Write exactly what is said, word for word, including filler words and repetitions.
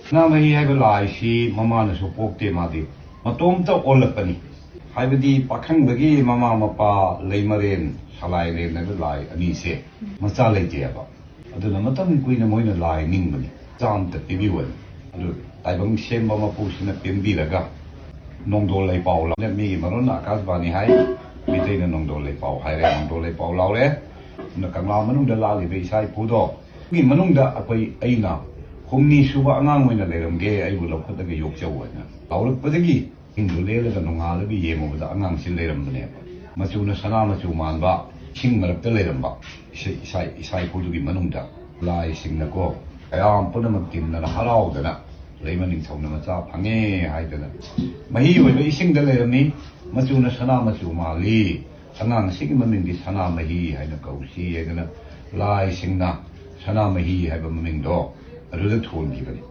ꯁꯅꯥꯃꯍꯤ ꯍꯥꯏꯕ ꯂꯥꯏꯁꯤ ꯃꯃꯥꯅꯁꯨ ꯄꯣꯛꯇꯦ, ꯃꯥꯗꯤ ꯃꯇꯣꯝꯇ ꯑꯣꯜꯂꯛꯄꯅꯤ꯫ ꯍꯥꯏꯕꯗꯤ ꯄꯥꯈꯪꯕꯒꯤ ꯃꯃꯥ ꯃꯄꯥ ꯂꯩꯃꯔꯦꯟ, ꯁꯂꯥꯏꯔꯦꯟ ꯍꯥꯏꯕ ꯂꯥꯏ ꯑꯅꯤꯁꯦ ꯃꯆꯥ ꯂꯩꯇꯦꯕ꯫ ꯑꯗꯨꯅ ꯃꯇꯝ ꯀꯨꯏꯅ ꯃꯣꯏꯅ ꯂꯥꯏ ꯅꯤꯡꯕꯅꯤ, ꯃꯆꯥ ꯑꯝꯇ ꯄꯤꯕꯤꯌꯨ ꯍꯥꯏꯅ꯫ ꯑꯗꯨ ꯇꯥꯏꯕꯪ ꯁꯦꯝꯕ ꯃꯄꯨꯁꯤꯅ ꯄꯦꯟꯕꯤꯔꯒ ꯅꯣꯡꯗꯣꯜ ꯂꯩꯄꯥꯎ ꯂꯥꯎꯅ, ꯃꯤꯒꯤ ꯃꯔꯣꯟꯅ ꯑꯀꯥꯁꯕꯥꯅꯤ ꯍꯥꯏ, ꯃꯤꯇꯩꯅ ꯅꯣꯡꯗꯣꯜ ꯂꯩꯄꯥꯎ ꯍꯥꯏꯔꯦ, ꯅꯣꯡꯗꯣꯜ ꯂꯩꯄꯥꯎ ꯂꯥꯎꯔꯦ꯫ ꯑꯗꯨꯅ ꯀꯪꯂꯥ ꯃꯅꯨꯡꯗ ꯂꯥꯠꯂꯤꯕ ꯏꯆꯥ ꯏꯄꯨꯗꯣ, ꯒꯤ ꯃꯅꯨꯡꯗ ꯑꯩꯈꯣꯏ, ꯑꯩꯅ ꯍꯨꯝꯅꯤ ꯁꯨꯕ ꯑꯉꯥꯡ ꯑꯣꯏꯅ ꯂꯩꯔꯝꯒꯦ, ꯑꯩꯕꯨ ꯂꯧꯈꯠꯂꯒ ꯌꯣꯛꯆꯧ ꯍꯥꯏꯅ ꯂꯥꯎꯔꯛꯄꯗꯒꯤ ꯏꯁꯤꯡꯗꯨ ꯂꯦꯜꯂꯒ ꯅꯣꯡꯉꯥꯜꯂꯒ ꯌꯦꯡꯉꯨꯕꯗ ꯑꯉꯥꯡꯁꯤ ꯂꯩꯔꯝꯕꯅꯦꯕ꯫ ꯃꯆꯨꯅ ꯁꯅꯥ ꯃꯆꯨ ꯃꯥꯟꯕ, ꯏꯁꯤꯡ ꯃꯔꯛꯇ ꯂꯩꯔꯝꯕ ꯏꯁꯩ-, ꯏꯁꯥ-, ꯏꯁꯥ ꯏꯄꯨꯗꯨꯒꯤ ꯃꯅꯨꯡꯗ ꯂꯥꯏꯁꯤꯡꯅꯀꯣ, ꯃꯌꯥꯝ ꯄꯨꯝꯅꯃꯛ ꯇꯤꯟꯗꯅ ꯍꯔꯥꯎꯗꯅ, ꯂꯩꯃ ꯅꯤꯡꯊꯧꯅ ꯃꯆꯥ ꯐꯪꯉꯦ ꯍꯥꯏꯗꯅ, ꯃꯍꯤ ꯑꯣꯏꯕ ꯏꯁꯤꯡꯗ ꯂꯩꯔꯝꯃꯤ, ꯃꯆꯨꯅ ꯁꯅꯥ ꯃꯆꯨ ꯃꯥꯜꯂꯤ, ꯑꯉꯥꯡ ꯑꯁꯤꯒꯤ ꯃꯃꯤꯡꯗꯤ ꯁꯅꯥꯃꯍꯤ ꯍꯥꯏꯅ ꯀꯧꯁꯤ ꯍꯥꯏꯗꯅ, ꯂꯥꯏꯁꯤꯡꯅ ꯁꯅꯥꯃꯍꯤ ꯍꯥꯏꯕ ꯃꯃꯤꯡꯗꯣ ꯑꯗꯨꯗ ꯊꯣꯟꯈꯤꯕꯅꯤ꯫